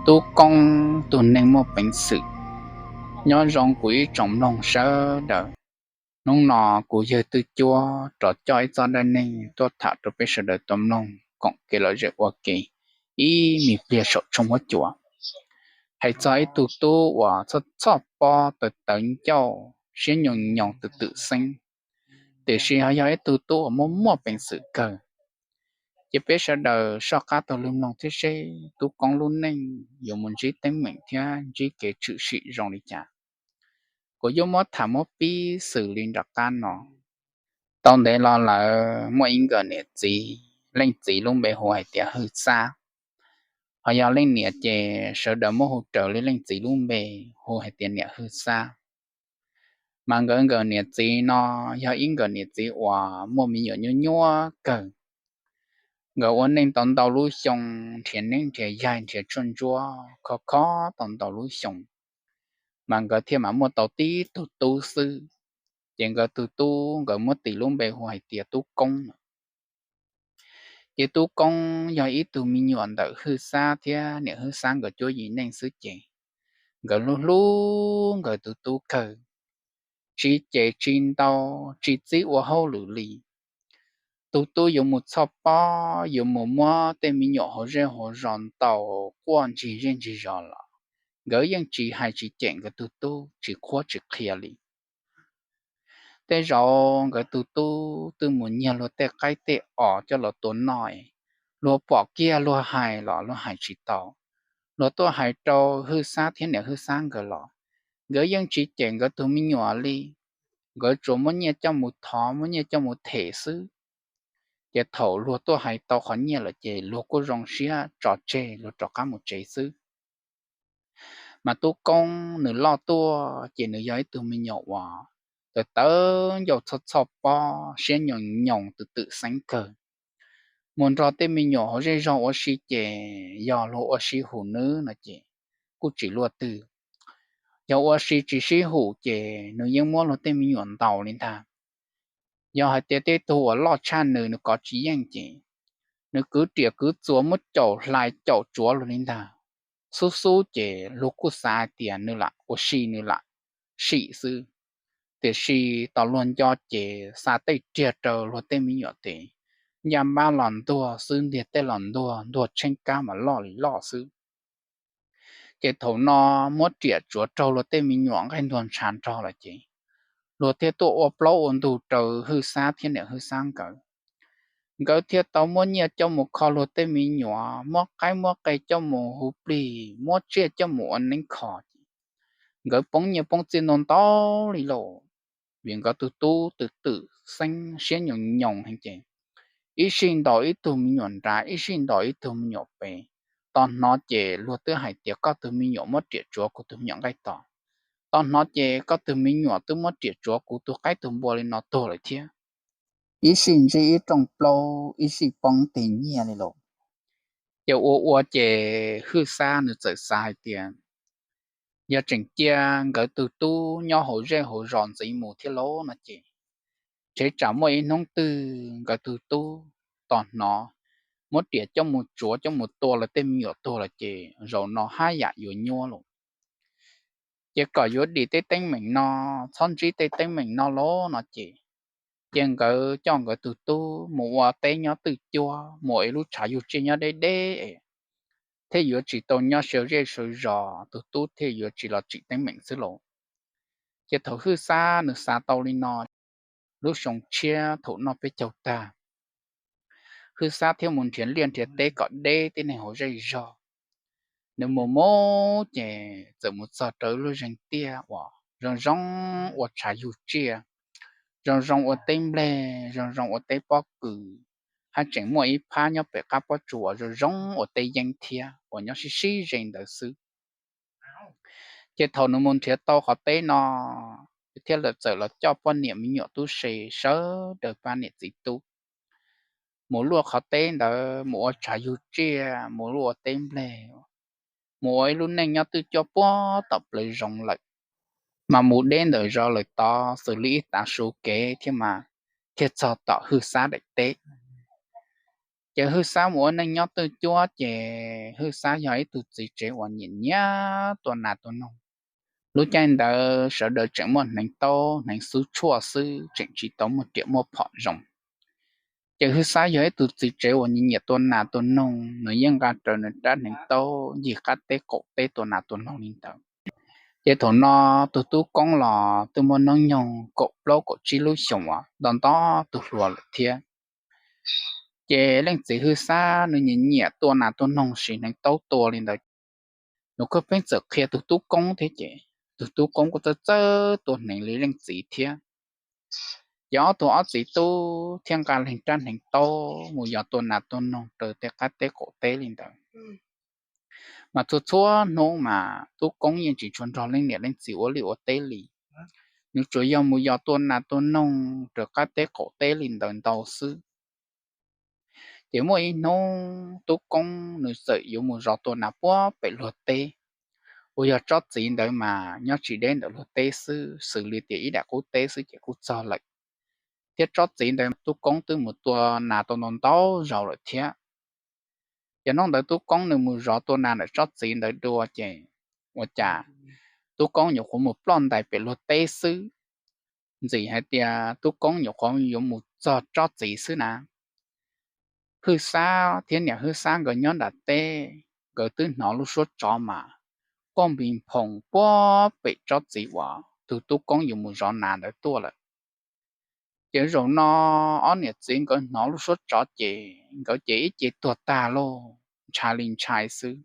Tub Koob tus neeg muaj peev xwm. Nyob zoo kuv ib tsoom mloog sawv daws. Hnub no kuv yawg Twj Cuab rov coj ib txoj dab neeg tuaj tham rau peb sawv daws tau mloog koom kev lom zem ua ke ib me pliag saum tshooj huab cua. Hais txog ib tug tub uas txhoj txhoj pob tawv tawv ncauj siab nyoos nyoos twm twm xeeb, tiam sis ho yog ib tug tub uas muaj muaj peev xwm kawg. Ces peb sawv daws soj qab taug lw mloog thiab seb Tub Koob lub neej yuav mus ntsib teeb meem thiab ntsib kev tshwm sim zoo li cas. Kuv yuav muab tham muab pib xws li nram qab no. Tau ntev los lawm muaj ib nkawm niam txiv, leej txiv lub npe hu hais tias Hwj Xab. Ho yog leej niam ces sawv daws muab hu raws li leej txiv lub npe, hu hais tias niam Hwj Xab. Mas nkawd nkawm niam txiv no yog ib nkawm niam txiv uas muaj me nyuam nyuaj nyuaj kawg. Nkawd ua neej tau ntau lub xyoo, nrhiav neeb nrhiav yaig nrhiav tshuaj ntsuab khov khov tau ntau lub xyoo, mas nkawd thiaj mam muaj tau tib tug tub xwb. Ces nkawd tug tub nkawd muab tis lub npe hu hais tias Tub Koob no. Ces Tub Koob yog ib tug me nyuam ntawm Hwj Xab thiab niam Hwj Xab nkawd cuab yim neej xwb ces nkawd hlub hlub nkawd tus tub kawg, tsis cem tsis ntaus tsis txib ua hauj lwm li. Tus tub yuav mus txhoj pob, yuav mus muab tej me nyuam hauv zej hauv zos ntaus quaj ntsig zej ntsig zos los nkawd yeej tsis hais tsis cem nkawd tus tub, tsis qhuab tsis qhia li. Tej zaum nkawd tus tub twb mus nyiag luag tej qaib tej os coj los tua noj, luag pom kiag luag hais los luag hais tsis tau. Luag tuaj hais rau Hwj Xab thiab niam Hwj Xab nkawd los nkawd yeej tsis cem nkawd tus me nyuam li. Nkawd tsuas muab nyiaj coj mus thov, muab nyiaj coj mus them xwb. Ces thaum luag tuaj hais tau qhov nyiaj lawm ces luag kuj zoo siab tso tseg, luag rov qab mus tsev xwb. Mas Tub Koob nws loj tuaj ces nws yog ib tug me nyuam uas tawv tawv ncauj txhoj txhoj pob siab nyoos nyoos twm twm xeeb kawg. Mus nrog tej me nyuam hauv zej zog ua si ces yog luag ua si hum nws no ces kuj tsis luaj twg. Yog ua si tsis sib hum ces nws yeej muab luag tej me nyuam ntaus li ntag. Yog hais tias tej tug uas loj tshaj nws, nws kov tsis yeej ces nws kwv riam kwv txuas muab caum hlais caum tsuav luag li ntag. Xub xub ces luag kuj xav hais tias nws lam ua si nws lam sim xwb, tiam sis tos luag nco ces xa tej riag rau luag tej me nyuam tes, ncaj npab los ntuag xwb, ntiag teb los ntuag, ntuag tsheeb kab mas loj li loj xwb. Ces thaum no muab riam tsuav raug luag tej me nyuam nqaij ntuag ntshav nrog lawm ces luag thiaj tuaj ua plaub ua ntug rau Hwj Xab thiab niam Hwj Xab nkawd. Nkawd thiaj tau muab nyiaj coj mus kho luag tej me nyuam, muab qaib muab qe coj mus hu plig, muab tsiaj coj mus ua neeb kho ces nkawd poob nyiaj poob txiaj ntau ntau li lauj. Vim nkawd tus tub twm twm xeeb siab nyoos nyoos heev ces ib sij ntaus ib tug me nyuam nrad, ib sij ntaus ib tug me nyuam pem. Tos hnov ces luag twb hais tias koj tus me nyuam muab riam tsuav kuv tus me nyuam nqaij tos. Tos hnov ces koj tus me nyuam twb muab riam tsuav kuv tus qaib tus npua li no tuag lawm thiab. Ib sij ntsib ib rooj plaub, ib sij poob teg nyiaj li lauj. Ces ua ua ces Hwj Xab nws txawm xav hais tias yog tseem cia nkawd tus tub nyob hauv zej hauv zos ntxiv mus thiab lauj no ces, ntshe tsam muaj ib hnub twg nkawd tus tub tos hnov muab riam coj mus tsuav coj mus tua lawv tej me nyuam tuag lawm ces zaum no haj yam yuav nyuaj lauj. Ces kom yuav dim tej teeb meem no, txhob ntsib tej teeb meem no lauj no ces, ces nkawd coj nkawd tus tub mus ua teb nyob twj cuab, mus ua ib lub tshav yug tsiaj nyob deb deb, thiaj yuav tsis tau nyob sawv zej sawv zos, tus tub thiaj yuav tsis los tsim teeb meem xwb lauj. Ces thaum Hwj Xab nws xav tau li no, lub xyoo tshiab thaum noj peb caug tag, Hwj Xab thiaj mus nrhiav liaj nrhiav teb kom deb tej neeg hauv zej zog. Nws mus mus ces txawm mus txog rau ib lub zeeg tiaj uas zoo zoo ua tshav yug tsiaj, zoo zoo ua teb nplej, zoo zoo ua teb pob kws, haj tseem muaj ib phab nyob pem qab pob tsuas zoo zoo ua teb yeeb thiab uas nyob sib sib ze ntawd xwb. Ces thaum nws mus nrhiav tau qhov teb no, thiaj li txawm los coj poj niam me nyuam tub se sawv daws pab niam txiv tub mus luaj qhov teb ntawd, mus ua tshav yug tsiaj, mus luaj ua teb nplej, mus ua ib lub neej nyob twj cuab puag tom plawv zoov lawm. Mas mus deb ntawm zos lawm tod xws li ib tav su kev thiab mas thiaj txog tom Hwj Xab daim teb. Ces Hwj Xab mus ua neej nyob twj cuab ces Hwj Xab yog ib tug txiv tsev uas nyiam nyiam tua nas tua noog. Lub caij ntawd sawv daws tseem muaj hneev taub hneev xub tshuaj xwb, tseem tsis tau muaj riam muaj phom zoo. Ces Hwj Xab yog ib tug txiv tsev uas nyiam nyiam tua nas tua noog, nws yeej nqa raws nws rab hneev taub ncig qab teb qaum teb tua nas tua noog li ntawd. Ces thaum no tus tub koob los twb muaj hnub nyoog kaum plaub kaum tsib lub xyoos uas nto nto tus hluas lawm thiab. Ces leej txiv Hwj Xab nws nyiam nyiam tua nas tua noog siv hneev taub tua li ntawd. Nws kuj pheej txawm qhia tus tub koob thiab ces tus tub koob kuj txawj txawj tua hneev li leej txiv thiab. Ces ob tug ob txiv tub thiaj nqa leeg rab hneev taub mus yos tua nas tua noog raws tej qab teb qaum teb li ntawd. Mas txhua txhua hnub mas tub koob yeej tsis tshua nrog leej niam leej txiv ua liaj ua teb li. Nws tsuas yog mus yos tua nas tua noog raws qab teb qaum teb li ntawd ntau xwb. Ces muaj ib hnub tub koob nws txawm yuav mus zov tua nas puag pem luag teb, uas yog tsob txiv ntawd mas nyob tsis deb ntawm luag teb xwb, xws li tias ib daim qub teb xwb ces kuj txog lawm. Thiab tsob txiv ntawd tub koob twb mus tua nas tau ntau ntau zaus lawm thiab. Ces hnub ntawd tub koob nws mus zov tua nas ntawm tsob txiv ntawd dua ces ua cas tub koob nyuam qhuav mus ploj ntais pem luag teb xwb. Ntxim hais tias tub koob nyuam qhuav yuav mus txog tsob txiv xwb na, Hwj Xab thiab niam Hwj Xab nkawd nyob nram teb, nkawd twb hnov lub suab tsov mas quaj npis nphoos puag pem tsob txiv uas tus tub koob yuav mus zov nas ntawd tuaj lawm. Ces zaum no ob niam txiv nkawd hnov lub suab tsov ces nkawd ces ib ce tuag tag lauj, ntshai li ntshai xwb.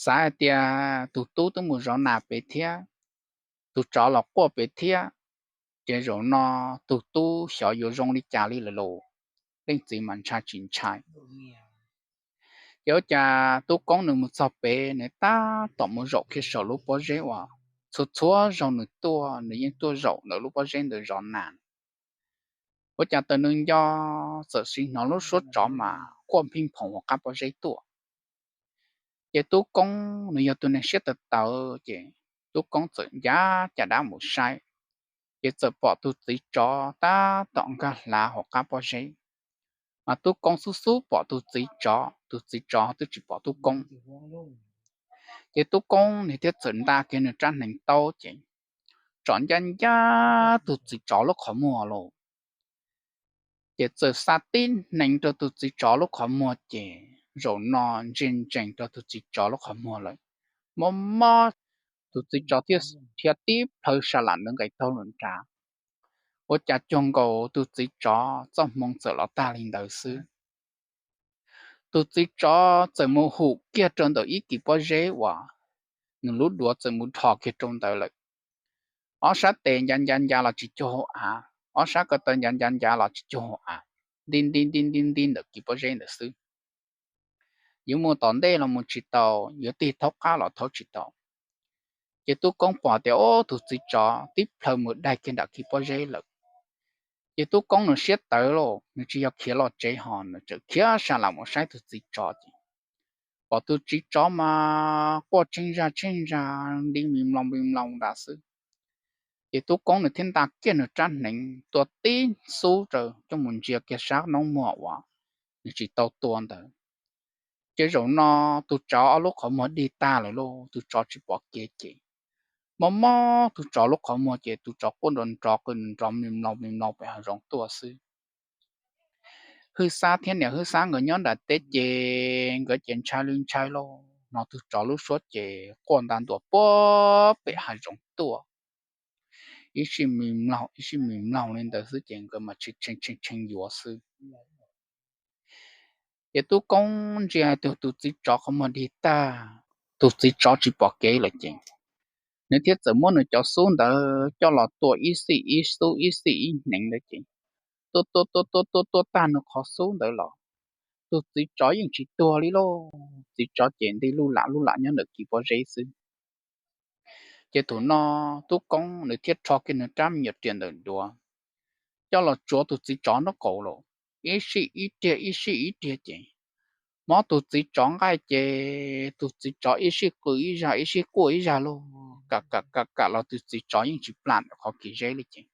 Xav hais tias tus tub twb mus zov nas pem thiab, tus tsov los quaj pem thiab, ces zaum no tus tub xyov yuav zoo li cas li lawm lauj. Leej txiv mas ntshai tsis ntshai. Ces ua cas tub koob nws mus txog pem nws tab tom mus zaum kiag saum lub pob zeb uas txhua txhua zaug nws tuaj nws yeej tuaj zaum ntawm lub pob zeb ntawd zov nas. Ua cas taws nws nco txawm sim hnov lub suab tsov mas quaj npij nphoos hauv qab pob zeb tuaj. Ces tub koob nws yog tus neeg siab tawv tawv ces tub koob txawm ncav caj dab mus saib, ces txawm pom tus txiv tsov tab tom nkag hlav hauv qab pob zeb. Mas tub koob xub xub pom tus txiv tsov, tus txiv tsov twb tsis pom tub koob. Ces tub koob nws thiaj txawm nta kiag nws rab hneev taub ces tsom ncaj ncaj tus txiv tsov lub qhov muag lauj. Ces txawm xa tib hneev rau tus txiv tsov lub qhov muag ces zaum no ntsia ntsees rau tus txiv tsov lub qhov muag lawm. Mob mob, tus txiv tsov thiaj dhia tib plhaw sa lam ntawd nqes taug lawm nrad. Ua cas cuag nkaus tus txiv tsov txoj hmoov txawm los tag li ntawd xwb. Tus txiv tsov txawm mus hum kiag rau ntawm ib kis pob zeb uas nws lub duav txawm mus dhos kiag rau ntawd lawm. Ob sab tes ncav ncav ncav los tsis cuag hauv av, ob sab ko taw ncav ncav ncav los tsis cuag hauv av, nti nti nti nti nti ntawm kis pob zeb ntawd xwb. Yuav mus tom ntej los mus tsis tau, yuav tig thaub qab los thaub tsis tau. Ces tub koob pom tias ob tug txiv tsov tib plhaw mus daig kiag nram kis pob zeb lawm. Ces tub koob nws siab tawv lauj, nws tsis yog khiav los tsev ho nws txawm khiav sa lam mus saib tus txiv tsov ces pom tus txiv tsov mas quaj tsheej zaj tsheej zaj nti mi mloog mi mloog nrad xwb. Ces tub koob nws thiaj nta kiag nws rab hneev tua tib xub rau coj mus ntsia kiag sab noob muag uas nws tsis tau tua ntawd. Ces zaum no tus tsov ob lub qhov muag dig tag lawm lauj, tus tsov tsis pom kev ces mob mob tus tsov lub qhov muag ces tus tsov quaj nrov nrov qw nrov mi mloog mi mloog pem hav zoov tuaj xwb. Hwj Xab thiab niam Hwj Xab nkawd nyob nram teb ces nkawd ces ntshai li ntshai lauj, hnov tus tsov lub suab ces quaj nta ntuas puag pem hav zoov tuaj. Ib sij mi mloog ib sij mi mloog li ntawd xwb ces nkawd mas tshee tshee yuav xwb. Ces tub koob ntsia hais tias tus txiv tsov qhov muag dig tag, tus txiv tsov tsis pom kev lawm ces nws thiaj txawm muab nws cov xub ntawd coj los tua ib xij ib xub ib xij ib hneev ntawd ces tua tua tua tua tua tua tag nws qhov xub ntawd los tus txiv tsov yeej tsis tuag li lauj. Txiv tsov ces nti luj lam luj lam nyob ntawm kis pob zeb xwb. Ces thaum no tub koob nws thiaj rho kiag nws rab me nyuam riam ntawm duav coj los tsuav tus txiv tsov nraub qaum los ib sij ib riag ib sij ib riag ces mob tus txiv tsov nqaij ces tus txiv tsov ib sij qw ib zag ib sij quaj ib zag lauj, kam kam kam kam los tus txiv tsov yeej tsis plam ntawm qhov kis zeb li ces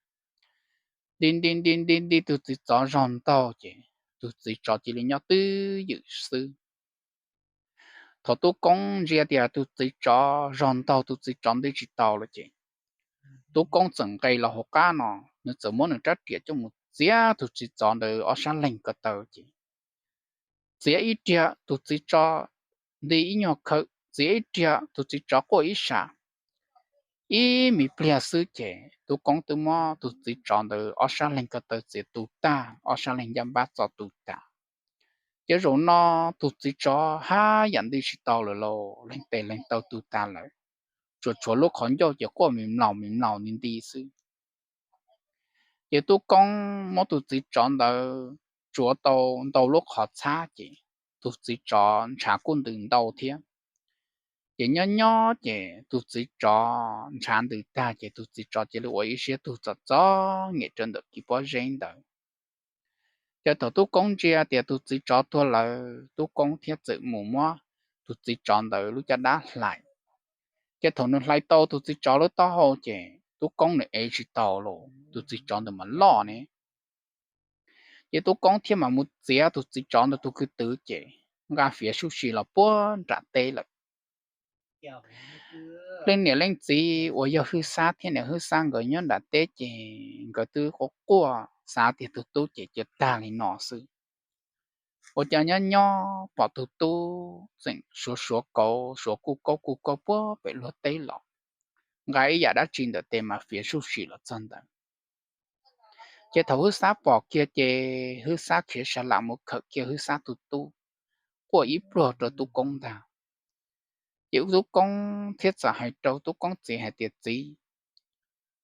nti nti nti nti nti tus txiv tsov zog ntaug ces tus txiv tsov cia li nyob twj ywm xwb. Thaum tub koob ntsia tias tus txiv tsov zog ntaug tus txiv tsov nti tsis tau lawm ces tub koob txawm nqes los hauv qab no, nws txawm muab nws rab riam coj mus txiav tus txiv tsov ntawd ob sab leeg ko taw ces txiav ib riam tus txiv tsov nti ib nyuag khawm, txiav ib riam tus txiv tsov quaj ib sab. Ib me pliag xwb ces tub koob twb muab tus txiv tsov ntawd ob sab leeg ko taw txiav tu tag, ob sab leeg ncaj npab txo tu tas. Ces zaum no tus txiv tsov haj yam nti tsis tau lawm lauj, leeg tes leeg taw tu tas lawm, tsuas tshuav lub qhov ncauj ces quaj mis mlaus mis mlaus nti nti xwb. Ces tub koob muab tus txiv tsov ntawd tsuav tau ntau lub qhov txhab ces tus txiv tsov ntshav kuj ntws ntau thiab. Ces nyob nyob ces tus txiv tsov ntshav ntws tag ces tus txiv tsov cia li ua ib siab tug txom txom nyem rau ntawm kis pob zeb ntawd. Ces thaum tub koob ntsia tias tus txiv tsov tuag lawm, tub koob thiaj txawm mus muab tus txiv tsov ntawd lub caj dab hlais. Ces thaum nws hlais tau tus txiv tsov lub taub hau ces tub koob nws ev tsis tau los tus txiv tsov ntawd mas loj ne. Ces tub koob thiaj mam mus txiav tus txiv tsov ntawd tus kwv tw ces nqa fiav suj si los puag nram teb lawm. Leej niam leej txiv uas yog Hwj Xab thiab niam Hwj Xab nkawd nyob nram teb ces nkawd twb quaj quaj xav tias tus tub ces cia tag li no xwb. Ua cas nyob nyob pom tus tub tseem suav suav kauv suav kuj kaub kuj kaub puag pem luag teb los, nqa ib yam dab tsi ntawm tes mas fiav suj si los txog ntawd. Ces thaum Hwj Xab pom kiag ces Hwj Xab khiav sa lam mus khawm kiag Hwj Xab tus tub, quaj ib pluag rau tub koob ntag. Ces tub koob thiaj txawm hais rau tub koob txiv hais tias, Txiv,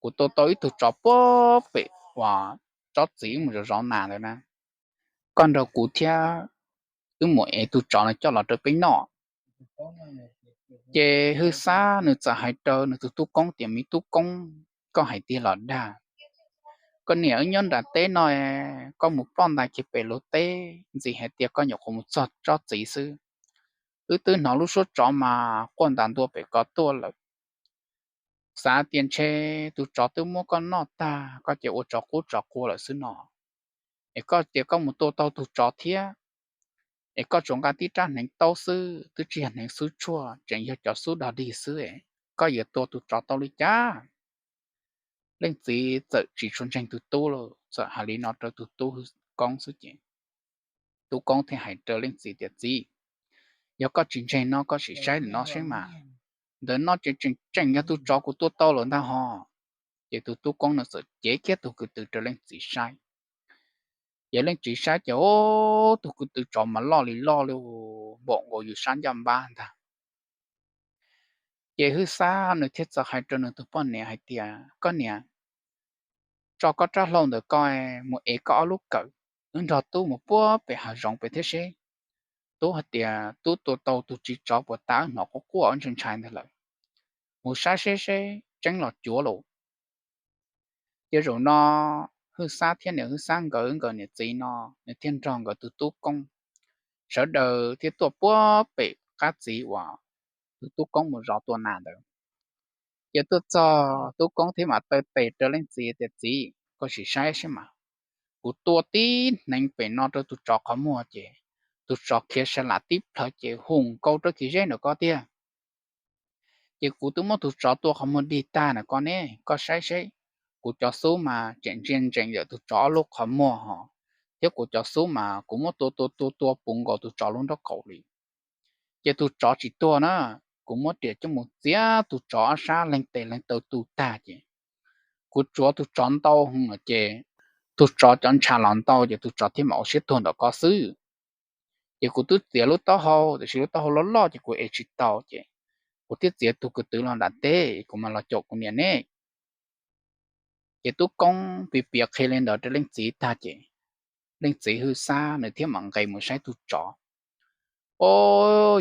kuv tua tau ib tug tsov puag pem uas tsob txiv wb mus zov zov nas ntawd na, koj nrog kuv thiab wb mus ev tus tsov no coj los rau peb noj. Ces Hwj Xab nws txawm hais rau nws tus tub koob tias, Me tub koob, koj hais tiag los dag? Koj niam wb nyob nram teb no, koj mus ploj ntais kiag pem luag teb ntxiv hais tias koj nyuam qhuav mus txog tsob txiv xwb. Wb twb hnov lub suab tsov mas quaj ntas ntua pem ko tuaj lawm. Xav tias ntshe tus tsov twb muab koj noj tag koj ces ua tsov qub tsov qua lawm xwb no. Es koj tias koj mus tua tau tus tsov thiab, es koj tsuas nqa tib rab hneev taub xwb twb tsis yog hneev xub tshuaj, tseem yog cov xub dog dig xwb, koj yuav tua tus tsov tau li cas? Leej txiv txawm tsis tshua ntseeg tus tub lawm, txawm hais li no rau tus tub koob xwb ces tub koob thiaj hais rau leej txiv tias, Txiv, yog koj tsis ntseeg no koj sim saib ntawm no saib mas, ntawm no tseem tseem yog tus tsov kuv tua tau lawm ntag hos. Ces tus tub koob no txawm cev kiag tus kwv tw rau leej txiv saib. Ces leej txiv saib ces, o, tus kwv tw tsov mas loj li loj li, npaum nkaus yus sab ncaj npab ntag. Ces Hwj Xab nws thiaj txawm hais rau nws tus poj niam hais tias, Koj niam, tso koj rab hlau ntawm koj mus ev koj ob lub kawm, wb nrog tub mus puag pem hav zoov pem thiab seb. Tub hais tias tub tua tau tus txiv tsov puas tau, wb hnov quaj quaj ntshai ntshai ntag lawm. Mus saib seb seb tseeb los cuav los. Ces zaum no Hwj Xab thiab niam Hwj Xab nkawd, nkawd niam txiv no, nws thiaj nrog nkawd tus tub koob, sawv daws thiaj tuaj puag pem qab txiv uas tus tub koob mus zov tua nas ntawd. Ces tuaj txog tub koob thiaj mam taw tes rau leej txiv tias, Txiv, koj sim saib seb mas, kuv tua tib hneev pem no rau tus tsov qhov muag ces tus tsov khiav sa lam tib plhaw ces hu nkaus rau kis zeb ntawm koj tiag. Ces kuv twb muab tus tsov tua qhov muag dig tag na koj ne, koj saib seb, kuv cov xub mas tseem ntsia ntsees ntawm tus tsov ob lub qhov muag hos, thiab kuv cov xub mas kuv muab tua tua tua tua puv nkaus tus tsov lub nraub qaum li. Ces tus tsov tsis tuag na, kuv muab riam coj mus txiav tus tsov ob sab leeg tes leeg taw tu tag ces kuv tsuav tus tsov ntau hwv ces tus tsov cov ntshav los ntau ces tus tsov thiaj mam ua siab tuag ntawm ko xwb. Ces kuv twb txiav lub taub hau tiam sis lub taub hau loj loj ces kuv ev tsis tau ces kuv thiaj txiav tus kwv tw los nram teb, kuv mam los caum kuv niam ne. Ces tub koob piav piav qhia li ntawd rau leej txiv tag ces leej txiv Hwj Xab nws thiaj mam nqes mus saib tus tsov. O,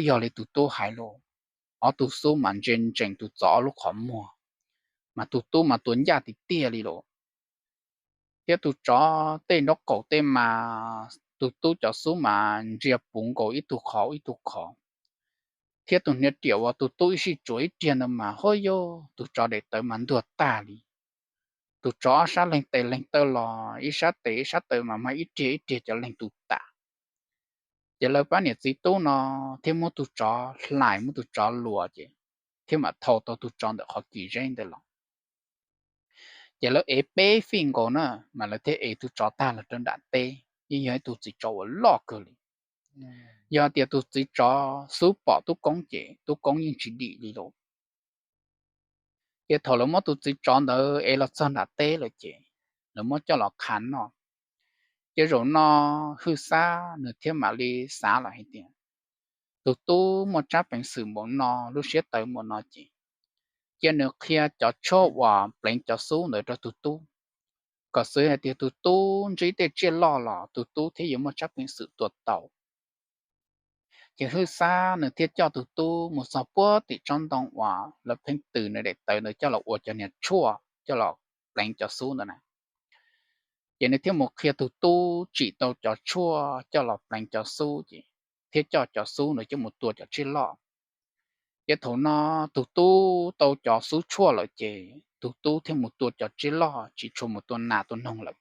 yog li tus tub hais los, ob tug xub mas ntsia ntsees tus tsov ob lub qhov muag, mas tus tub mas tua ncaj tiag tiag li los. Thiab tus tsov tej nraub qaum tej mas tus tub cov xub mas ntsia puv nkaus ib tug qhov ib tug qhov, thiab tus hniav riam uas tus tub ib sij tsuav ib riag ntawd mas huab yug tus tsov daim tawv mas ntuag tag li. tus tsov ob sab leeg tes leeg taw los ib sab tes ib sab taw mas mag ib riag ib riag cov leeg tus tas. Ces lawv pab niam txiv tub no thiaj muab tus tsov hlais muab tus tsov luas ces thiaj mam thau tau tus tsov ntawm qhov kis zeb ntawd los. Ces lawv ev peb fij nkaus na, mas lawv thiaj ev tus tsov tag los rau nram teb, yeej yog ib tug txiv tsov uas loj kawg li. Yog tias tus txiv tsov xub pom tub koob ces tub koob yeej tsis dim li lawm. Ces thaum lawv muab tus txiv tsov ntawd ev los txog nram teb lawm ces lawv muab coj los khav noj. Ces zaum no Hwj Xab nws thiaj mam li xav los hais tias, tus tub muaj tsab peev xwm npaum no, lub siab tawv npaum no ces cia nws qhia cov tshuaj uas pleev cov xub ntawd rau tus tub, kom xwv hais tias tus tub ntsib tej tsiaj loj los tus tub thiaj yuav muaj tsab peev xwm tua tau. Ces Hwj Xab nws thiaj coj tus tub mus txog puag tim tsob ntoo uas lawv pheej tws nws daim tawv ntawd coj los ua cov niag tshuaj coj los pleev cov xub ntawd na. Ces nws thiaj mus qhia tus tub tsim tau cov tshuaj coj los pleev cov xub ces thiaj coj cov xub ntawd coj mus tua cov tsiaj loj. Ces thaum no tus tub tau cov xub tshuaj lawm ces tus tub thiaj mus tua cov tsiaj loj, tsis tshua mus tua nas tua noog lawm.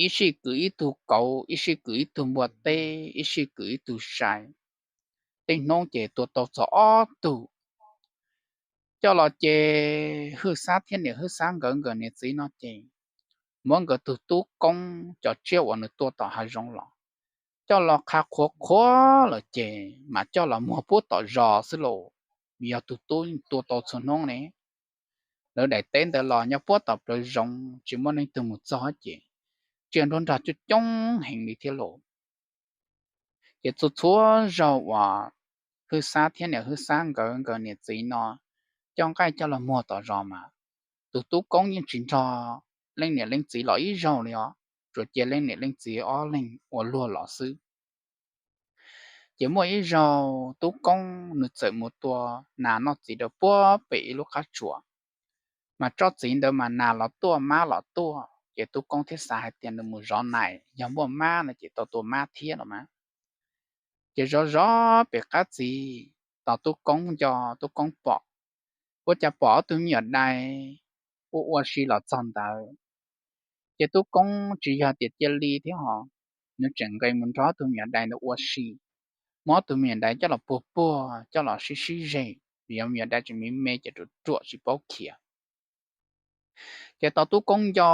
Ib sij kwv ib tug kauv, ib sij kwv ib tug npua teb, ib sij kwv ib tug sai. Tej hnub ces tua tau txog ob tug. Coj los ces Hwj Xab thiab niam Hwj Xab nkawd nkawd niam txiv no ces muab nkawd tus tub koob cov tsiaj uas nws tua tom hav zoov los coj los qha qhuav qhuav lawm ces mam coj los muag puag tom zos xwb lauj. Yog tus tub tua tau txhua hnub ne, lawv daim teb ntawd los nyob puag tom plawv zoov tsis muaj leej twg mus txog ces tsiaj nruab nrag coob coob heev li thiab lauj. Ces txhua txhua zaug uas Hwj Xab thiab niam Hwj Xab nkawd nkawd niam txiv no coj nqaij coj los muag tom zos mas tus tub koob yeej tsis nrog leej niam leej txiv los ib zaug li os, tsuas cia leej niam leej txiv ob leeg ua luag los xwb. Ces muaj ib zaug tub koob nws txawm mus tua nas noj txiv rau puag pem ib lub qab tsuas, mas tsob txiv ntawd mas nas los tuaj mab los tuaj ces tub koob thiaj xav hais tias nws mus zov nais yog muaj mab no ces tau tua mab thiab los mas. Ces zov zov pem qab txiv, tos tub koob nco, tub koob pom, ua cas pom ob tug me nyuam dais ua ua si los txog ntawd. Ces tub koob tsis yog tias cia li thiab ho, nws tseem nqes mus nrog ob tug me nyuam dais ntawd ua si, muab ob tug me nyuam dais coj los puag puag coj los sib sib zeg, vim yog me nyuam dais tseem me me ces ruam ruam tsis paub khiav. Ces tos tub koob nco,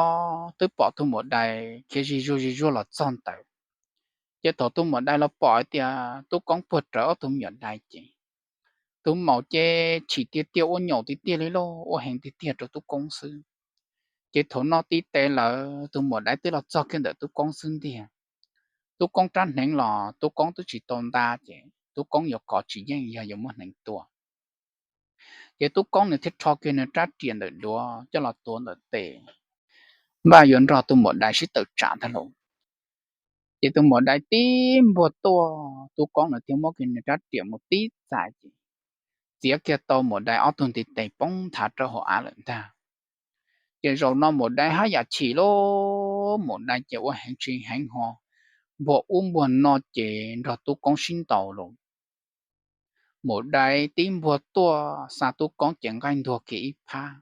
twb pom tug maum dais khiav zig zuag zig zuag los txog ntawd. Ces thaum tug maum dais los pom hais tias tub koob puag rawv ob tug me nyuam dais ces tus maum ces chim tiag tiag ua nyaum tiag tiag li lauj, ua heev tiag tiag rau tub koob xwb. Ces thaum no tib tes lawm tus maum dais twb los txog kiag ntawm tub koob xwb ntiag. Tub koob rab hneev los tub koob twb tsis tau nta ces tub koob yuav kov tsis yeej yog yuav muab hneev tua. Ces tub koob nws thiaj rho kiag nws rab riam ntawm duav coj los tuav ntawm tes, npaj yuav nrog tus maum dais sib tawm tsam ntag lauj. Ces tus maum dais tib npuag tuaj, tub koob nws thiaj muab kiag nws rab riam mus tib txais ces txiav kiag tau maum dais ob tug ntiv tes poob nthav rau hauv av lawm ntag. Ces zaum no maum dais haj yam chim lauj, maum dais ces ua heev tsis heev ho npuag ub npuag no ces nrog tub koob sib ntaus lauj. Maum dais tib npuag tuaj xa tub koob ces nqaij ntuag kiag ib phab.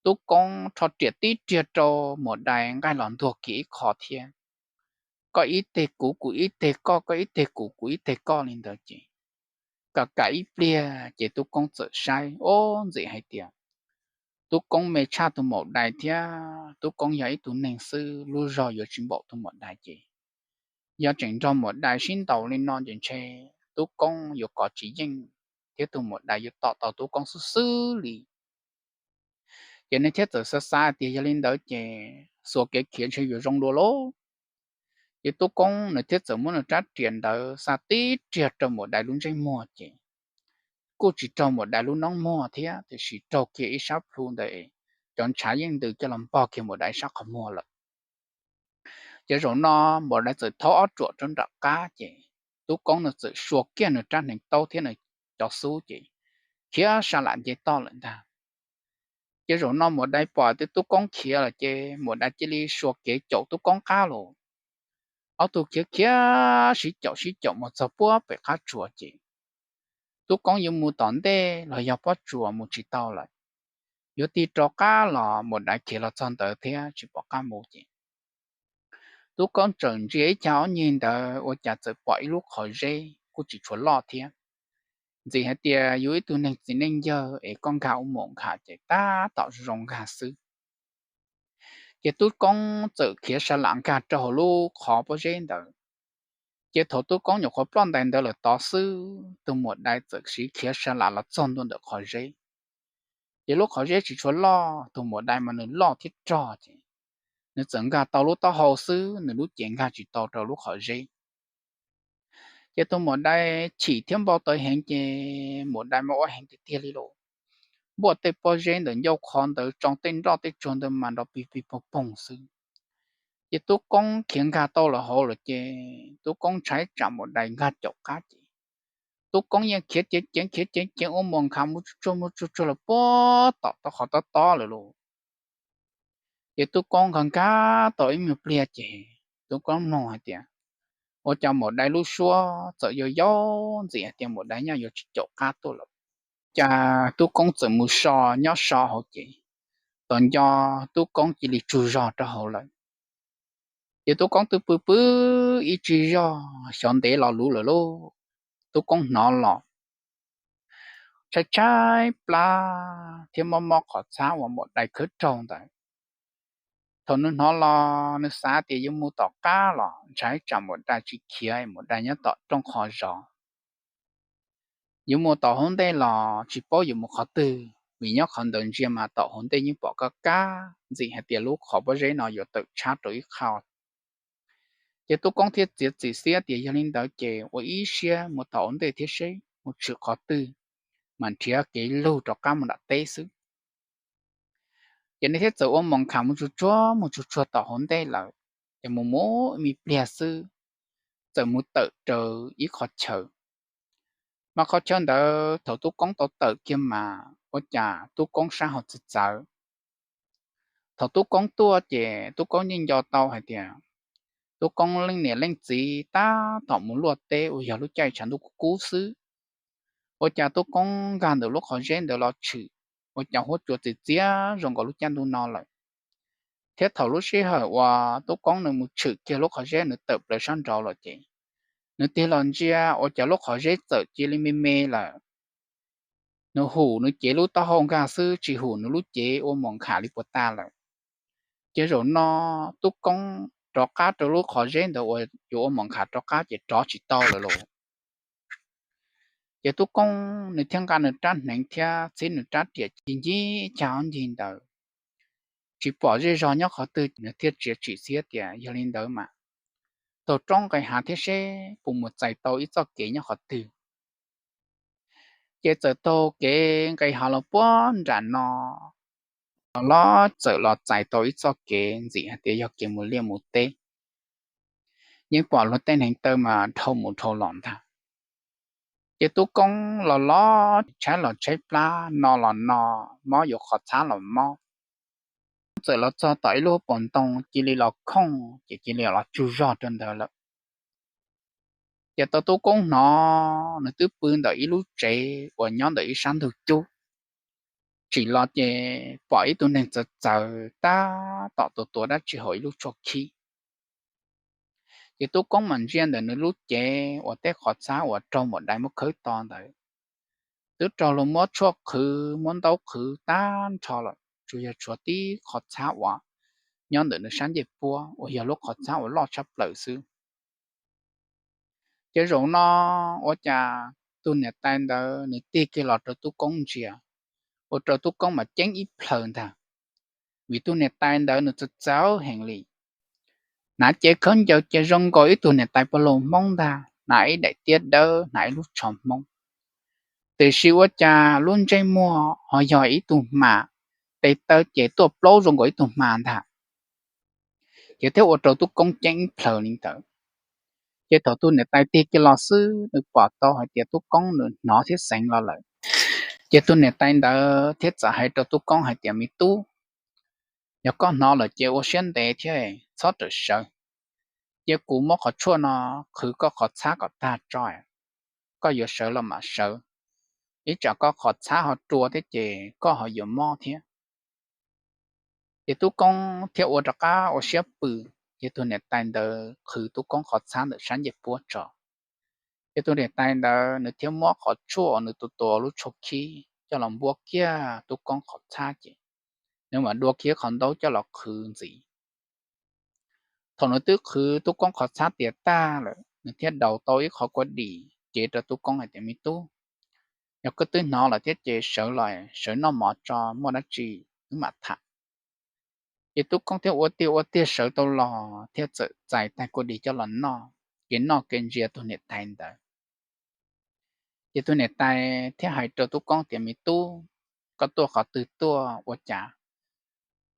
Tub koob rho riam tib riag rau maum dais, nqaij los ntuag kiag ib qho thiab. Koj ib teg kuv, kuv ib teg koj, koj ib teg kuv, kuv ib teg koj li ntawd ces kam kam ib pliag ces tub koob txawm saib ob ntxim hais tias tub koob me tshaj tus maum dais thiab tub koob yog ib tug neeg xwb, lub zog yuav tsis npaum tus maum dais ces yog tseem nrog maum dais sib ntaus li no ces ntshe tub koob yuav kov tsis yeej thiab tus maum dais yuav tom tau tub koob xwb xwb li. Ces nws thiaj txawm xav xav tias yog li ntawd ces xuas kev khiav ntshe yuav zoo dua lauj. Ces tub koob nws thiaj txawm muab nws rab riam ntawd xa tib riag rau maum dais lub ntsej muag ces kuj tsis raug maum dais lub noob muag thiab, tiam sis raug kiag ib sab plhu ntawd, cov ntshav yeej ntws coj los npog kiag maum dais sab qhov muag lawm. Ces zaum no maum dais txawm thaub ob ruam rau nram qab ces tub koob nws txawm sua kiag nws rab hneev taub thiab nws cov xub ces khiav sa lam nce toj lawm ntag. Ces zaum no maum dais pom tias tub koob khiav lawm ces maum dais cia li sua kev caum tub koob qab los. Ob tug khiav khiav sib caum sib caum mus txog puag pem qab tsuas ces tub koob yuav mus tom ntej los yog pob tsuas mus tsis tau lawm. yuav tig rov qab los maum dais khiav los txog ntawd thiab tsis pom qab mus ces tub koob txawm ntsia ib cag ob ncig ntawd ua cas txawm pom ib lub qhov zeb kuj tsis tshua loj thiab. Ntxim hais tias yus ib tug neeg txiv neej yawg es koj nkag ua mus nkag ces tab tom zoo nkag xwb. Ces tub koob txawm khiav sa lam nkag rau hauv lub qhov pob zeb ntawd. Ces thaum tub koob nyuam qhuav ploj ntais ntawd lawm tod xwb, tus maum dais txawm siv khiav sa lam los txog ntua ntawm qhov zeb. Ces lub qhov zeb tsis tshua loj, tus maum dais mas nws loj thiab rog ces nws txawm nkag tau lub taub hau xwb, nws lub cev nkag tsis tau rau lub qhov zeb. Ces tus maum dais chim thiab npau taws heev ces maum dais mas ua heev tiag tiag li lawm. Npuaj tej pob zeb ntawm ncauj qhov ntawd, tsoo tej nroj tej tsuag ntawd mas nrov pig pig poog poog xwb. Ces tub koob khiav nkag tau los hauv lawm ces tub koob ntshai tsam maum dais nkag caum qab ces tub koob yeej khiav ceev ceev khiav ceev ceev ua mus nkag mus tsuag tsuag mus tsuag tsuag los puag tom tau qhov tob tob lawm lauj. Ces tub koob nkag nkag tau ib nyuag pliag ces tub koob mloog hais tias ua cas maum dais lub suab txawm yau yau ntxim hais tias maum dais nyaj yuav tsis caum qab tuaj lawm. Cas tub koob txawm mus so nyob so hauv ces tos nco tub koob cia li tsug zog rau hauv lawm. Ces tub koob twb pw pw ib tsig zog xyov ntev lo lus lawm lauj, tub koob hnov los tshaib tshaib plab thiab mob mob qhov txhab uas maum dais khawb raug ntawd. Thaum nws hnov los nws xav tias yuav mus tom qab los ntshai tsam maum dais tsis khiav, maum dais nyob tom rooj qhov zov. Yuav mus tom hauv ntej los tsis paub yuav mus qhov twg, vim nyob qhov ntawd ntsia mas tom hauv ntej yeej pom kab kab ntxim hais tias lub qhov pob zeb no yuav tawm tshab rau ib qho. Ces tub koob thiaj txiav txim siab tias yog li ntawd ces ua ib siab mus tom hauv ntej thiab seb mus tshwm qhov twg, mas nrhiav kev lug rov qab mus nram teb xwb. Ces nws thiaj txawm ua mus nkag mus tsuag tsuag mus tsuag tsuag tom hauv ntej lawm, ces mus mus me pliag xwb, txawm mus tawm raws ib qhov chaw. Mas qhov chaw ntawd thaum tub koob tau tawm kiag mas ua cas tub koob sab ho txawv txawv. Thaum tub koob tuaj ces tub koob yeej nco tau hais tias tub koob leej niam leej txiv tab tom mus luaj teb uas yog lub caij tshav ntuj kub kub xwb. Ua cas tub koob nkag ntawm lub qhov zeb ntawd los tshwm, ua cas huab cua txias txias zoo nkaus lub caij ntuj no lawm. Thiab thaum lub sij hawm uas tub koob nws mus tshwm kiag lub qhov zeb nws tawm plaws sab nraud lawm ces nws tig los ntsia ua cas lub qhov zeb txawm cia li me me lawm. Nws hum nws cev lub taub hau nkag xwb tsis hum nws lub cev ua mus nkag li puas tas lawm. Ces zaum no tub koob rov qab rau lub qhov zeb ntawd uas yuav ua mus nkag rov qab ces rov tsis tau lawm lauj. Ces tub koob nws thiaj nqa nws rab hneev thiab txhib nws rab riam ci ncig cag ob ncig ntawd, tsis pom zej zog nyob qhov twg, nws thiaj txiav txim siab tias yog li ntawd mas taug roob nqes hav thiab seb puas mus txais tau ib txoj kev nyob qhov twg. Ces txawm taug kev nqes hav los puag nram no, los los txawm los txais tau ib txoj kev ntxim hais tias yog kev mus liaj mus teb. Yeej pom luag tej hneev taw mas dhau mus dhau los ntag. Ces tub koob los los tshaib los tshaib plab, no los no, mob yuav qhov txhab los mob. Txawm los txog tom ib lub pob ntoo cia li los khooj ces cia li los tsug zog rau ntawd lawm. Ces tau tub koob hnov nws twb pw ntawm ib lub tsev uas nyob ntawm ib sab ntug cub, tsim los ces pom ib tug neeg txawv txawv tab tom tua tua dab tsi hauv ib lub tshuaj khib. Ces tub koob mam ntsia ntawm nws lub cev uas tej qhov txhab uas raug maum dais muab khawb to ntawd, twb raug luag muab tshuaj qhwv muab ntaub qhwv tag nrho lawm, tsuas yog tshuav tib qhov txhab uas nyob ntawm nws sab ncej puab uas yog lub qhov txhab uas loj tshaj plaws xwb. Ces zaum no ua cas tus niam tais ntawd nws tig kiag los rau tub koob ntsia, ua rau tub koob mas ceeb ib plhaws ntag, vim tus niam tais ntawd nws txawv txawv heev li. Hnav cev khaub ncaws ces zoo nkaus ib tug niam tais pog laus Hmoob ntag, hnav ib daim tiab dawb, hnav ib lub tsho Hmoob, tiam sis ua cas lub ntsej muag ho yog ib tug hma, tes taw ces tuaj plaub zoo nkaus ib tug hma ntag. Ces thiaj ua rau tub koob ceeb ib plhaws li ntawd. Ces thaum tus niam tais tig kiag los xwb nws pom tau hais tias tub koob nws hnov thiab xeev los lawm. Ces tus niam tais ntawd thiaj txawm hais rau tub koob hais tias me tub, yog koj hnov lawm ces ua siab ntev thiab txhob rawm sawv. Cia kuv muab qhov tshuaj no qhwv koj qhov txhab kom tag tso, koj yuav sawv los mam sawv, ib tsam koj qhov txhab ho rua thiab ces koj ho yuav mob thiab. Ces Tub Koob thiaj ua rov qab ua siab pw, ces tus niam tais ntawd qhwv Tub Koob qhov txhab ntawm sab ncej puab tso. Ces tus niam tais ntawd nws thiaj muab qhov tshuaj uas nws tua tua lub tshuaj khib coj los npuab kiag Tub Koob qhov txhab ces nws mam dua kiag qhov ntaub coj los qhwv ntxiv. Thaum nws twb qhwv Tub Koob qhov txhab tiav tag lawm, nws thiaj daus tau ib qho kua dis cev rau Tub Koob hais tias, Me tub, yog koj twb hnov lawm thiab ces sawv los, sawv noj mov tso, muaj dab tsi wb mam tham. Ces Tub Koob thiaj ua tiag ua tiag sawv tau los thiaj txawm txais tag kua dis coj los noj, kev noj kev ntsia tus niam tais ntawd. Ces tus niam tais thiaj hais rau Tub Koob tias, Me tub, koj tuaj qhov twg tuaj ua cas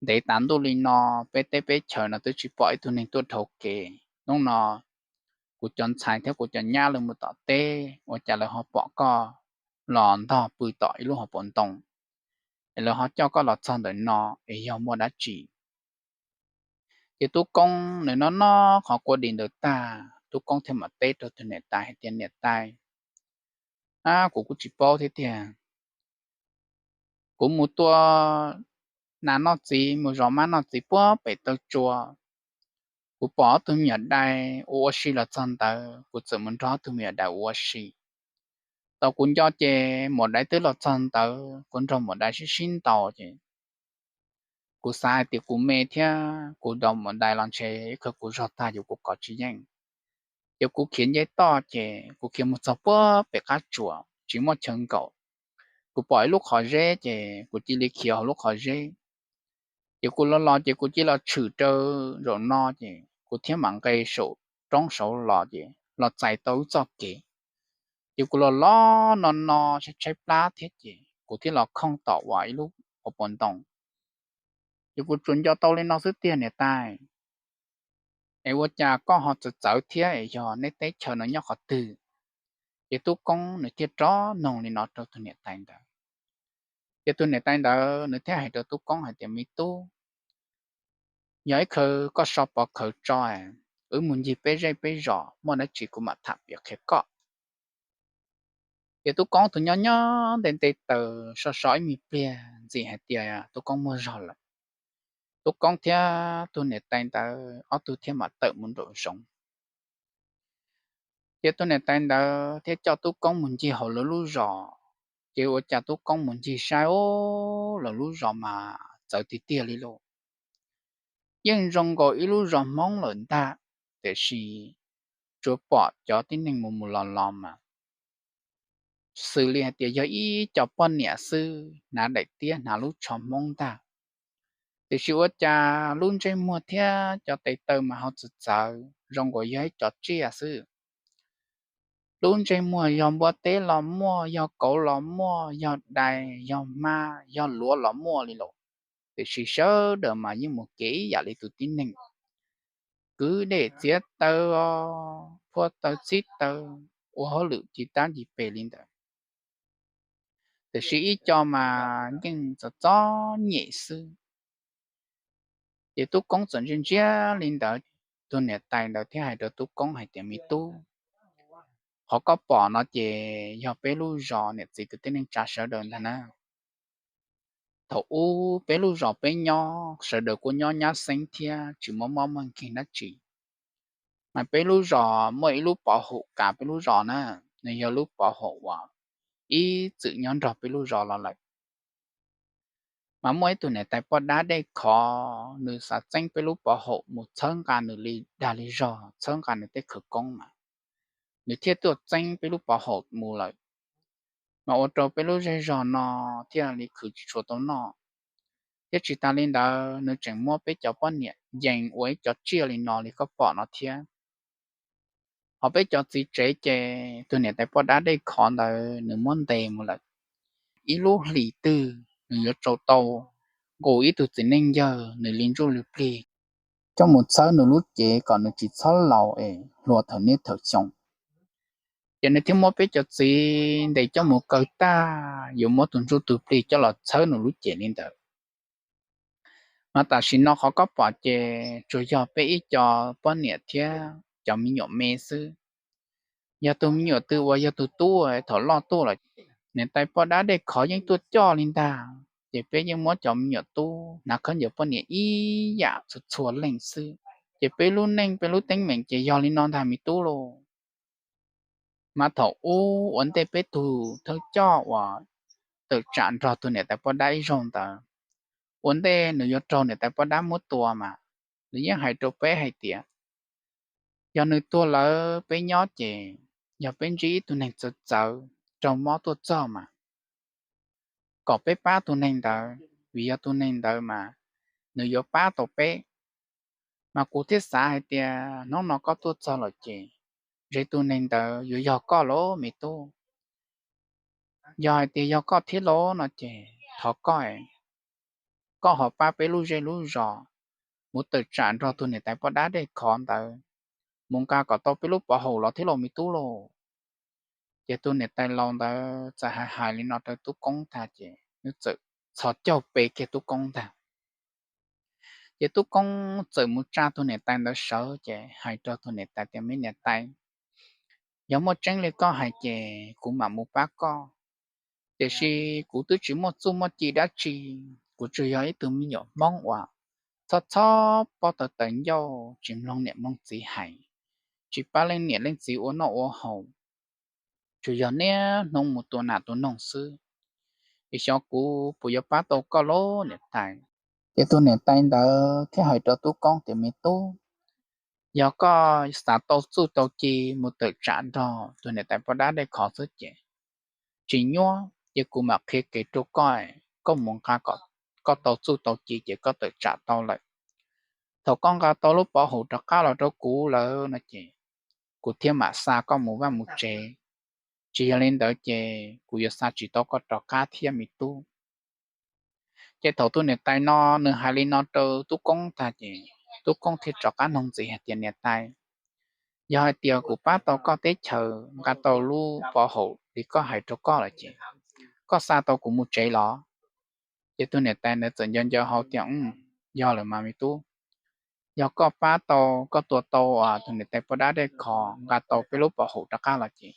ntev tas ntuj li no, peb teb peb chaws no twb tsis pom ib tug neeg tuaj dhau kev. Hnub no kuv cov ntxhais thiab kuv cov nyab lawv mus tom teb, ua cas lawv ho pom koj los ntog pw tom ib lub hauv paus ntoo, es lawv ho coj koj los txog ntawm no, es yog muaj dab tsi? Ces Tub Koob nws noj noj qhov kua dis ntawd tag, Tub Koob thiaj mam teb rau tus niam tais hais tias, Niam tais, ab, kuv kuj tsis paub thiab tiag. Kuv mus tua nas noj txiv, mus zov mab noj txiv puag pem taw tsua, kuv pom ob tug me nyuam dais ua ua si los txog ntawd, kuv txawm mus nrog ob tug me nyuam dais ua ua si. Tau kuv nco ces maum dais twb los txog ntawd, kuv nrog maum dais sib sib ntaus ces kuv xav hais tias kuv me thiab kuv daus maum dais los ntshe ib qho kuv zog tag yuav kuv kov tsis yeej. Ces kuv khiav nce toj ces kuv khiav mus txog puag pem qab tsuas tsis muaj chaw nkaum. Kuv pom ib lub qhov zeb ces kuv cia li khiav hauv lub qhov zeb. Ces kuv los los ces kuv cia li los tshwm rau zaum no ces kuv thiaj mam nqes saum roob saud los ces los txais tau lub txoj kev. Ces kuv los los no no tshaib tshaib plab thiab ces kuv thiaj los khooj tom uas ib lub hauv paus ntoo. Ces kuv tsuas nco tau li no xwb tiag niam tais. Es ua cas koj ho txawv txawv thiab es yog neb teb chaws no nyob qhov twg? Ces Tub Koob nws thiaj rov noog li no rau tus niam tais ntawd. Ces tus niam tais ntawd nws thiaj hais rau Tub Koob hais tias, Me tub, yog ib qho koj so pov khawv tso, wb mus ncig peb zej peb zos, muaj dab tsi kuv mam tham piav qhia koj. Ces Tub Koob tus nyob nyob nte nte taws so so ib me pliag ntxim hais tias Tub Koob muaj zog lawm. Tub Koob thiab tus niam tais ntawd ob tug thiaj mam tawm mus nraum zoov. Ces tus niam tais ntawd thiaj coj Tub Koob mus ncig hauv lawv lub zos. Ces ua cas Tub Koob mus ncig saib, o, lawv lub zos mas txawv tiag tiag li lauj. Yeej zoo nkaus ib lub zos Hmoob lawm ntag, tiam sis tsuas pom cov tib neeg mus mus los los mas xws li hais tias yog ib co poj niam xwb, hnav daim tiab hnav lub tsho Hmoob ntag. Tiam sis ua cas lub ntsej muag thiab cov tes taw mas ho txawv txawv zoo nkaus yog ib co tsiaj xwb. Lub ntsej muag yog npua teb los muaj, yog kauv los muaj, yog dais, yog hmab, yog luav los muaj li lauj. Tiam sis sawv daws mas yeej mus kev ib yam li tus tib neeg, kwv dej txiav taw, phua taw txhib taw, ua hauj lwm ci tab ci pes li ntawd. Tiam sis ib co mas yeej txom txom nyem xwb. Ces Tub Koob txawm ntsia ntsia li ntawd, tus niam tais ntawd thiaj hais rau Tub Koob hais tias, Me tub, qhov koj pom no ces yog peb lub zos niam txiv kwv tij neej tsa sawv daws ntag na. Thaum ub peb lub zos peb nyob sawv daws kuj nyob nyab xeeb thiab tsis muaj mob muaj nkeeg dab tsi. Mas peb lub zos muaj ib lub pov haum kav peb lub zos na, nws yog lub pov haum uas ib txwm nyob nrog peb lub zos los lawm. Mas muaj ib tug niam tais poj dab dej khov, nws xav txeeb peb lub pov haum mus txhawb nqa nws li dag li zog, txhawb nqa nws tej khawv koob mas nws thiaj tuaj txeeb peb lub pov haum mus lawm. Mas ua rau peb lub zej zog no thiaj li khwv tsis tshua tau noj. Thiab tsis tas li ntawd nws tseem muab peb cov poj niam yees ua ib co tsiaj li no li koj pom no thiab. Ho peb cov txiv tsev ces tus niam tais poj dab dej khov ntawd nws muab ntes mus lawm. Ib lub hlis twg nws yuav tsum tau nqus ib tug txiv neej yawg nws li ntsuj li plig coj mus txhawb nws lub cev kom nws tsis txhob laus es hluas thaum niaj thaum xyoo. Ces nws thiaj muab peb cov txiv ntes coj mus kaw tag, yuav muab tus ntsuj tus plig coj los txhawb nws lub cev li ntawd. Mas tam sim no qhov koj pom ces tsuas yog peb ib co poj niam thiab cov me nyuam me xwb. Yog tus me nyuam twg uas yog tus tub thaum loj tuaj lawm, niam tais poj dab dej khov yeej tuaj coj li ntag. ces peb yeej muab cov me nyuam tub hnav khaub ncaws poj niam ib yam txhua txhua leej xwb. Ces peb lub neej peb lub teeb meem ces yog li no ntag me tub lauj. Mas thaum ub ua ntej peb tug thawj coj uas tawm tsam nrog tus niam tais poj dab ib zaug ntawd, ua ntej nws yuav raug niam tais poj dab muab tua mas, nws yeej hais rau peb hais tias yog nws tuag lawm peb nyob ces yog peb ntsib ib tug neeg txawv txawv raug mob tuaj txog mas kom peb pab tus neeg ntawd, vim yog tus neeg ntawd mas nws yuav pab tau peb. Mas kuv thiaj xav hais tias hnub no koj tuaj txog lawm ces ntshe tus neeg ntawd yuav yog koj lauj me tub. Yog hais tias yog koj thiab lauj no ces thov koj, koj ho pab peb lub zej lub zos mus tawm tsam nrog tus niam tais poj dab dej khov ntawd, mus nqa kom tau peb lub pov haum los thiab lauj me tub lauj. Ces tus niam tais laus ntawd txawm hais hais li no rau tub koob tag ces nws txawm txhos caug pe kiag tub koob ntag. Ces tub koob txawm mus tsa tus niam tais ntawd sawv ces hais rau tus niam tais tias, me niam tais, yog muaj tseeb li koj hais ces kuv mam mus pab koj, tiam sis kuv twb tsis muaj txuj muaj ci dab tsi, kuv tsuas yog ib tug me nyuam hmoob uas txhob txhob pob taws taws ncauj, tsis mloog niam mloog txiv hais, tsis pab leej niam leej txiv ua noj ua haus, tsuas yog niaj hnub mus tua nas tua noog xwb. Es xyov kuv puas yuav pab tau koj lauj niam tais? Ces tus niam tais ntawd thiaj hais rau tub koob tias, me tub, yog koj xav tau txuj tau ci mus tawm tsam nrog tus niam tais poj dab dej khov xwb ces tsis nyuaj, ces kuv mam qhia kev rau koj, koj mus nqa kom koj tau txuj tau ci ces koj tawm tsam tau lawm. Thaum koj nqa tau lub pov haum rov qab los rau kuv lawm no ces kuv thiaj mam xa koj mus vaj mus tsev, tsis yog li ntawd ces kuv yuav xa tsis tau koj rov qab thiab me tub. Ces thaum tus niam tais no nws hais li no rau tub koob tag ces tub koob thiaj rov qab noog ntxiv hais tias, niam tais, yog hais tias kuv pab tau koj teb chaws nqa tau lub pov haum li koj hais rau koj lawm ces koj xa tau kuv mus tsev los? Ces tus niam tais ntawd txawm nco nco hau tias, yog lawm mas me tub, yog koj pab tau, koj tua tau tus niam tais poj dab dej khov nqa tau peb lub pov haum rov qab los ces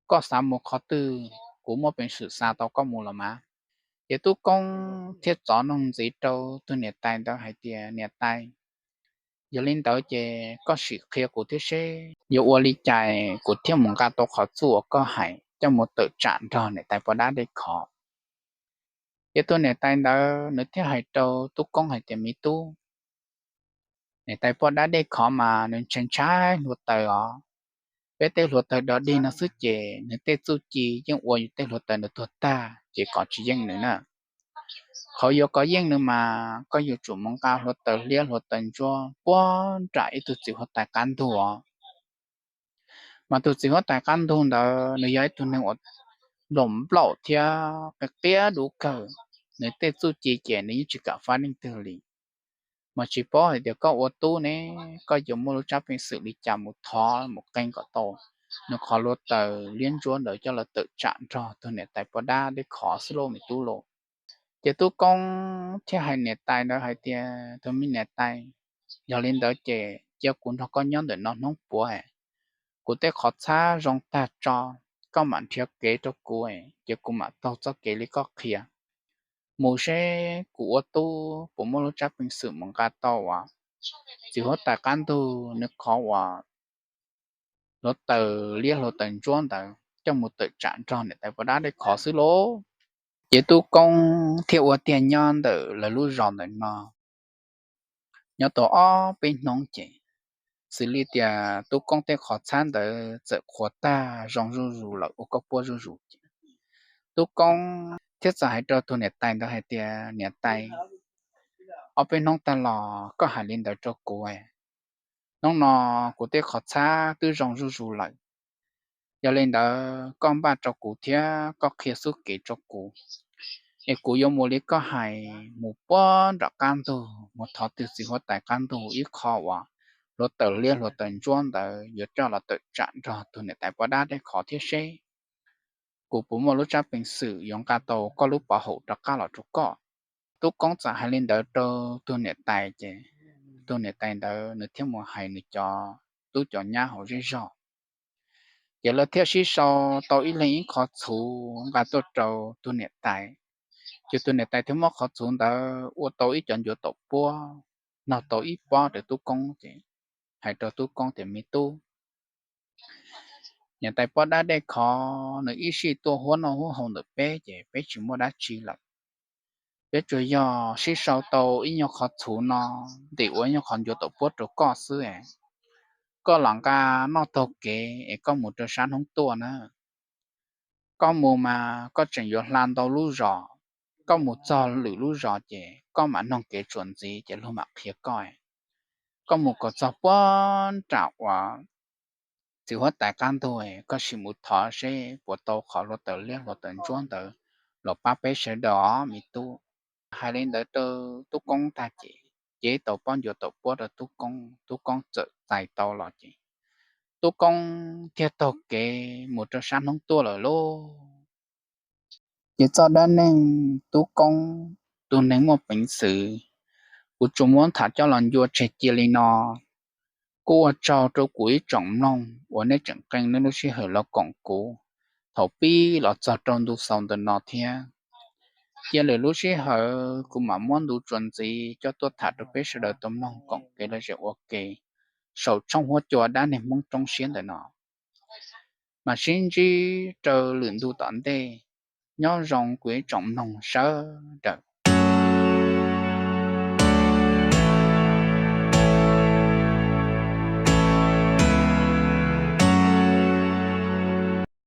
koj xav mus qhov twg kuv muaj peev xwm xa tau koj mus los mas. Ces tub koob thiaj txov noog ntxiv rau tus niam tais ntawd hais tias, niam tais, yog li ntawd ces koj sim qhia kuv thiab seb yuav ua li cas kuv thiaj mus nqa tau qhov txuj uas koj hais coj mus tawm tsam nrog niam tais poj dab dej khov. Ces tus niam tais ntawd nws thiaj hais rau tub koob hais tias, me tub, niam tais poj dab dej khov mas nws ntshai ntshai hluav taws os. Peb tej hluav taws dog dig no xwb ces nws tej txuj ci yeej ua yus tej hluav taws nws tuag tag ces kom tsis yeej nws na. Qhov yuav kom yeej nws mas koj yuav tsum mus nqa hluav taws liab hluav taws ntsuab puag nram ib tug txiv huab tais qab ntug os. Mas tus txiv huab tais qab ntug ntawd nws yog ib tug neeg uas nplaum nplaum thiab qia qiab dub kawg, nws tej txuj ci ces nws yeej tsis kam fab leej twg li. Mas tsis paub hais tias koj ua tub ne, koj yuav muaj lub tsab peev xwm li cas mus thov mus qee kom tau nws qhov hluav taws liab ntsuab ntawd coj los tawm tsam nrog tus niam tais poj dab dej khov xwb lauj me tub lauj. Ces tub koob thiaj hais niam tais ntawd hais tias, tus me niam tais, yog li ntawd ces cia kuv nrog koj nyob ntawm no hnub puav, kuv tej qhov txhab zoo tag tso, koj mam nrhiav kev rau kuv, ces kuv mam taug txoj kev li koj qhia mus seb kuv ua tub puas muaj lub tsab peev xwm mus nqa tau uas txiv huab tais qab ntug nws qhov uas hluav taws liab hluav taws ntsuab ntawd coj mus tawm tsam nrog niam tais poj dab dej khov xwb lauj. Ces tub koob thiaj ua tiag nyob ntawm lawv lub zos ntawm no nyob tau ob peb hnub ces xws li tias tub koob tej qhov txhab ntawd txawm qhuav tag zoo zuj zus lawm ua kauj puab zuj zus ces tub koob thiaj txawm hais rau tus niam tais ntawd hais tias, niam tais, ob peb hnub tag los koj hais li ntawd rau kuv, hnub no kuv tej qhov txhab twb zoo zuj zus lawm. Yog li ntawd koj npaj rau kuv thiab koj qhia xub kev rau kuv, es kuv yuav mus li koj hais mus puag nram qab ntug mus thov tus txiv huab tais qab ntug ib qho uas hluav taws liab hluav taws ntsuab ntawd yuav coj los tawm tsam nrog tus niam tais poj dab dej khov thiab seb kuv puas muaj lub tsab peev xwm yuav nqa tau koj lub pov haum rov qab los rau koj. Tub koob txawm hais li ntawd rau tus niam tais ces tus niam tais ntawd nws thiaj mus hais nws cov tub cov nyab hauv zej zog. Ces lawv thiaj sib sau tau ib leeg ib qho txhuv nqa tuaj rau tus niam tais. Ces tus niam tais thiaj muab qhov txhuv ntawd ua tau ib cov ncuav taum puab, nog tau ib pob rau tub koob ces hais rau tub koob tias, Me tub, niam tais poj dab dej khov nws ib sij tuaj huab noj huab haus ntawm peb ces peb tsis muaj dab tsi lawm. Peb tsuas yog sib sau tau ib nyuag qhov txhuv no ntim ua ib nyuag qhov ncuav taum puab rau koj xwb es, koj los nqa noj taug kev es koj mus rau sab hnub tuaj na. Koj mus mas koj tseem yuav hla ntau lub zos, koj mus txog lwm lub zos ces koj mam noog kev txuas ntxiv ces luag mam qhia koj. Koj mus kom txog puag nram uas txiv huab tais qab ntug, koj sim mus thov seb puas tau qhov hluav taws liab hluav taws ntsuab ntawd los pab peb sawv daws os me tub. Hais li ntawd rau tub koob tag ces cev tau pob ncuav taum puab rau tub koob, tub koob txawm txais tau los ces tub koob thiaj taug kev mus rau sab hnub tuaj lawm lauj. Ces txoj dab neeg tub koob, tus neeg muaj peev xwm, kuv tsuas muab tham coj los ncua tseg cia li no. Kuj ua tsaug rau kuv ib tsoom mloog uas nej tseem qee nej lub sij hawm los koom kuv thaum pib los txog rau ntu xaus ntawm no thiab. Cia lwm lub sij hawm kuv mam muab ntu txuas ntxiv coj tuaj tham rau peb sawv daws tau mloog koom kev lom zem ua ke saum tshooj huab cua dab neeg Hmoob roob siab ntawm no. Mam sib ntsib rau lwm ntu tom ntej. Nyob zoo kuv ib tsoom mloog sawv daws.